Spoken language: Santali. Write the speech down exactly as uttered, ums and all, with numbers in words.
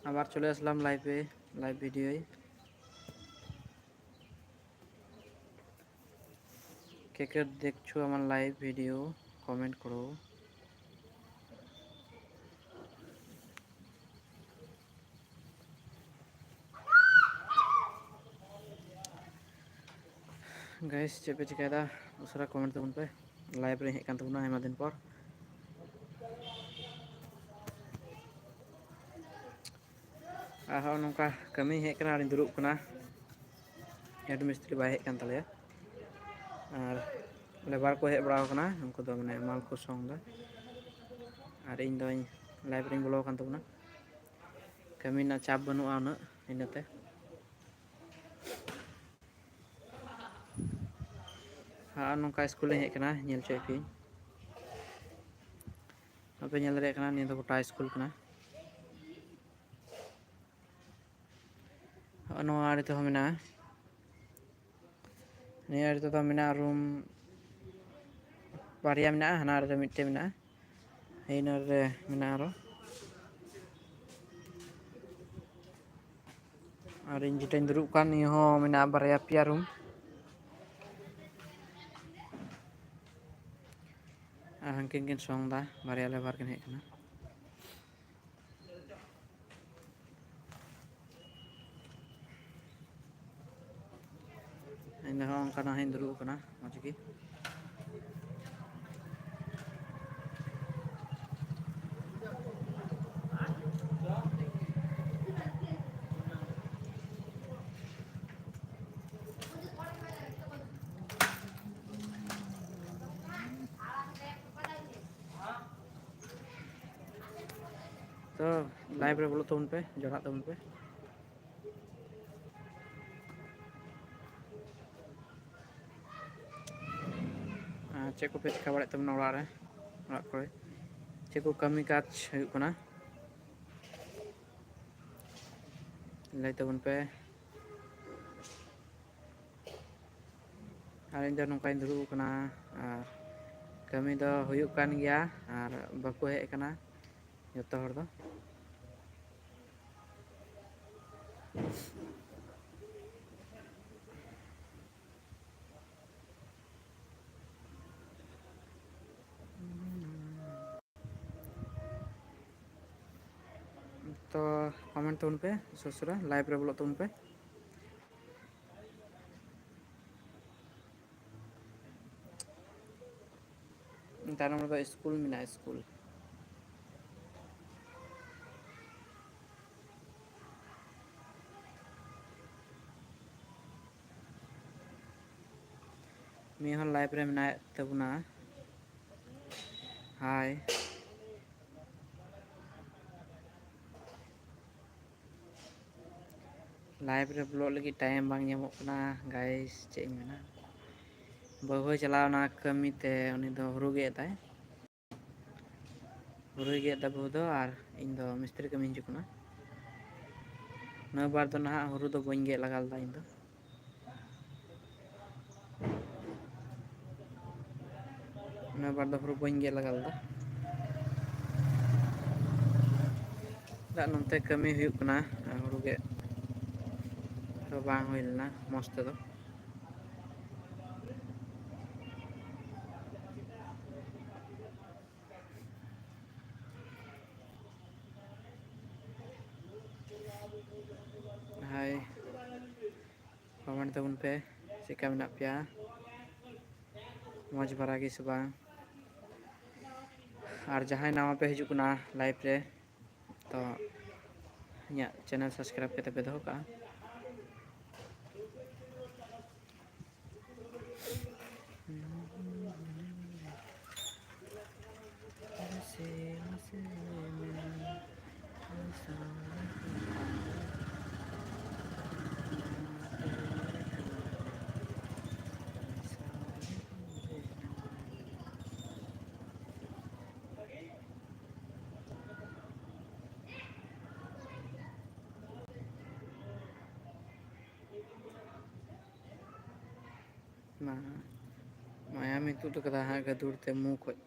আবার চলে আসলাম লাইভে, লাইভ ভিডিওয়। কে কে দেখছো আমার লাইভ ভিডিও, কমেন্ট করো। গাইস, ᱪᱮᱫ ᱯᱮ ᱪᱤᱠᱟᱹᱭᱮᱫᱟ? ᱩᱥᱟᱹᱨᱟ ᱠᱚᱢᱮᱱᱴ ᱛᱟᱵᱚᱱ ᱯᱮ᱾ ᱞᱟᱭᱤᱵᱷ ᱨᱮ ᱦᱮᱡ ᱠᱟᱱ ᱛᱟᱵᱚᱱᱟ ᱟᱭᱢᱟ ᱫᱤᱱ ᱯᱚᱨ᱾ ᱟᱨ ᱦᱚᱸᱜᱼᱚ ᱱᱚᱝᱠᱟ ᱠᱟᱹᱢᱤ ᱦᱮᱡ ᱠᱟᱱᱟ, ᱟᱨᱤᱧ ᱫᱩᱲᱩᱵ ᱠᱟᱱᱟ᱾ ᱦᱮᱰ ᱢᱤᱥᱛᱨᱤ ᱵᱟᱭ ᱦᱮᱡ ᱠᱟᱱ ᱛᱟᱞᱮᱭᱟ, ᱟᱨ ᱞᱮᱵᱟᱨ ᱠᱚ ᱦᱮᱡ ᱵᱟᱲᱟ ᱟᱠᱟᱱᱟ᱾ ᱩᱱᱠᱩ ᱫᱚ ᱢᱟᱱᱮ ᱢᱟᱞ ᱠᱚ ᱥᱚᱝ ᱮᱫᱟ, ᱟᱨ ᱤᱧ ᱫᱚᱧ ᱞᱟᱭᱤᱵᱷ ᱨᱤᱧ ᱵᱚᱞᱚ ᱟᱠᱟᱱ ᱛᱟᱵᱚᱱᱟ᱾ ᱠᱟᱹᱢᱤ ᱨᱮᱱᱟᱜ ᱪᱟᱯ ᱵᱟᱹᱱᱩᱜᱼᱟ ᱩᱱᱟᱹᱜ, ᱤᱱᱟᱹᱛᱮ᱾ ᱦᱮᱸ, ᱱᱚᱝᱠᱟ ᱥᱠᱩᱞ ᱞᱤᱧ ᱦᱮᱡ ᱟᱠᱟᱱᱟ, ᱧᱮᱞ ᱦᱚᱪᱚᱭᱮᱫ ᱯᱮᱭᱟᱹᱧ᱾ ᱟᱯᱮ ᱧᱮᱞ ᱫᱟᱲᱮᱭᱟᱜ ᱠᱟᱱᱟ, ᱱᱤᱭᱟᱹ ᱫᱚ ᱜᱚᱴᱟ ᱥᱠᱩᱞ ᱠᱟᱱᱟ᱾ ᱦᱚᱸᱜᱼᱚ ᱱᱚᱣᱟ ᱟᱲᱮ ᱛᱮᱦᱚᱸ ᱢᱮᱱᱟᱜᱼᱟ᱾ ᱱᱤᱭᱟᱹ ᱟᱲᱮ ᱛᱮᱫᱚ ᱢᱮᱱᱟᱜᱼᱟ ᱨᱩᱢ ᱵᱟᱨᱭᱟ ᱢᱮᱱᱟᱜᱼᱟ, ᱦᱟᱱᱟ ᱟᱲᱮ ᱨᱮ ᱢᱤᱫᱴᱮᱱ ᱢᱮᱱᱟᱜᱼᱟ, ᱦᱮᱸ, ᱤᱱᱟᱹ ᱨᱮ ᱢᱮᱱᱟᱜᱼᱟ ᱟᱨᱚ᱾ ᱟᱨ ᱤᱧ ᱡᱮᱴᱟᱧ ᱫᱩᱲᱩᱵ ᱠᱟᱱ, ᱱᱤᱭᱟᱹ ᱦᱚᱸ ᱢᱮᱱᱟᱜᱼᱟ ᱵᱟᱨᱭᱟ ᱯᱮᱭᱟ ᱨᱩᱢ᱾ ᱟᱨ ᱦᱟᱱᱠᱤᱱ ᱠᱤᱱ ᱥᱚᱝ ᱫᱟ, ᱵᱟᱨᱭᱟ ᱞᱮᱵᱟᱨ ᱠᱤᱱ ᱦᱮᱡ ᱠᱟᱱᱟ᱾ ᱤᱧ ᱫᱚ ᱦᱚᱸᱜᱼᱚ ᱱᱚᱝᱠᱟ ᱱᱟᱜ ᱤᱧ ᱫᱩᱲᱩᱵ ᱟᱠᱟᱱᱟ, ᱢᱚᱡᱽ ᱜᱮ᱾ ᱛᱚ, ᱞᱟᱭᱤᱵᱷ ᱨᱮ ᱵᱚᱞᱚᱜ ᱛᱟᱵᱚᱱ ᱯᱮ, ᱡᱚᱲᱟᱜ ᱛᱟᱵᱚᱱ ᱯᱮ᱾ ᱟᱨ ᱪᱮᱫ ᱠᱚᱯᱮ ᱪᱤᱠᱟᱹ ᱵᱟᱲᱟᱭᱮᱫ ᱛᱟᱵᱚᱱᱟ ᱚᱲᱟᱜ ᱨᱮ, ᱚᱲᱟᱜ ᱠᱚᱨᱮ ᱪᱮᱫ ᱠᱚ ᱠᱟᱹᱢᱤ ᱠᱟᱡᱽ ᱦᱩᱭᱩᱜ ᱠᱟᱱᱟ, ᱞᱟᱹᱭ ᱛᱟᱵᱚᱱ ᱯᱮ᱾ ᱟᱨ ᱤᱧ ᱫᱚ ᱱᱚᱝᱠᱟᱧ ᱫᱩᱲᱩᱵ ᱟᱠᱟᱱᱟ, ᱟᱨ ᱠᱟᱹᱢᱤ ᱫᱚ ᱦᱩᱭᱩᱜ ᱠᱟᱱ ᱜᱮᱭᱟ, ᱟᱨ ᱵᱟᱠᱚ ᱦᱮᱡ ᱟᱠᱟᱱᱟ ᱡᱚᱛᱚ ᱦᱚᱲ ᱫᱚ᱾ ᱛᱚ comment ᱛᱟᱵᱚᱱ ᱯᱮ ᱥᱚᱥᱨᱟ, live ᱨᱮ ᱵᱚᱞᱚᱜ ᱛᱟᱵᱚᱱ ᱯᱮ᱾ ᱛᱟᱭᱱᱚᱢ ᱨᱮᱫᱚ ᱥᱠᱩᱞ ᱢᱮᱱᱟᱜᱼᱟ, ᱥᱠᱩᱞ᱾ ᱢᱤᱫ ᱦᱚᱲ live ᱨᱮ ᱢᱮᱱᱟᱭ ᱛᱟᱵᱚᱱᱟ᱾ Hi᱾ Live ᱨᱮ ᱵᱚᱞᱚᱜ ᱞᱟᱹᱜᱤᱫ time ᱵᱟᱝ ᱧᱟᱢᱚᱜ ᱠᱟᱱᱟ guys, ᱪᱮᱫ ᱤᱧ ᱢᱮᱱᱟ᱾ ᱵᱟᱹᱦᱩᱭ ᱪᱟᱞᱟᱣ ᱮᱱᱟ ᱠᱟᱹᱢᱤ ᱛᱮ, ᱩᱱᱤ ᱫᱚ ᱦᱩᱲᱩ ᱜᱮᱫ ᱮᱫᱟᱭ᱾ ᱦᱩᱲᱩᱭ ᱜᱮᱫ ᱮᱫᱟ ᱵᱟᱹᱦᱩ ᱫᱚ, ᱟᱨ ᱤᱧ ᱫᱚ ᱢᱤᱥᱛᱨᱤ ᱠᱟᱹᱢᱤᱧ ᱦᱤᱡᱩᱜ ᱠᱟᱱᱟ᱾ ᱱᱤᱭᱟᱹ ᱵᱟᱨ ᱫᱚ ᱱᱟᱦᱟᱜ ᱦᱩᱲᱩ ᱫᱚ ᱵᱟᱹᱧ ᱜᱮᱫ ᱞᱟᱜᱟ ᱞᱮᱫᱟ ᱤᱧ ᱫᱚ᱾ ᱱᱤᱭᱟᱹ ᱵᱟᱨ ᱫᱚ ᱦᱩᱲᱩ ᱵᱟᱹᱧ ᱜᱮᱫ ᱞᱟᱜᱟ ᱞᱮᱫᱟ᱾ ᱫᱟᱜ ᱱᱚᱱᱛᱮ ᱠᱟᱹᱢᱤ ᱦᱩᱭᱩᱜ ᱠᱟᱱᱟ, ᱦᱩᱲᱩ ᱜᱮᱫ ᱫᱚ ᱵᱟᱝ ᱦᱩᱭ ᱞᱮᱱᱟ ᱢᱚᱡᱽ ᱛᱮᱫᱚ᱾ Hi, comment ᱛᱟᱵᱚᱱ ᱯᱮ, ᱪᱮᱫᱠᱟ ᱢᱮᱱᱟᱜ ᱯᱮᱭᱟ? ᱢᱚᱡᱽ ᱵᱟᱲᱟ ᱜᱮ ᱥᱮ ᱵᱟᱝ? ᱟᱨ ᱡᱟᱦᱟᱸᱭ ᱱᱟᱣᱟ ᱯᱮ ᱦᱤᱡᱩᱜ ᱠᱟᱱᱟ live ᱨᱮ, ᱛᱚ ᱤᱧᱟᱹᱜ channel subscribe ᱠᱟᱛᱮ ᱯᱮ ᱫᱚᱦᱚ ᱠᱟᱜᱼᱟ᱾ ᱢᱟ, ᱢᱟᱭᱟᱢᱮ ᱛᱩᱫ ᱠᱟᱫᱟ ᱦᱟᱸᱜ ᱜᱟᱹᱫᱩᱲ ᱛᱮ ᱢᱩ ᱠᱷᱚᱡ᱾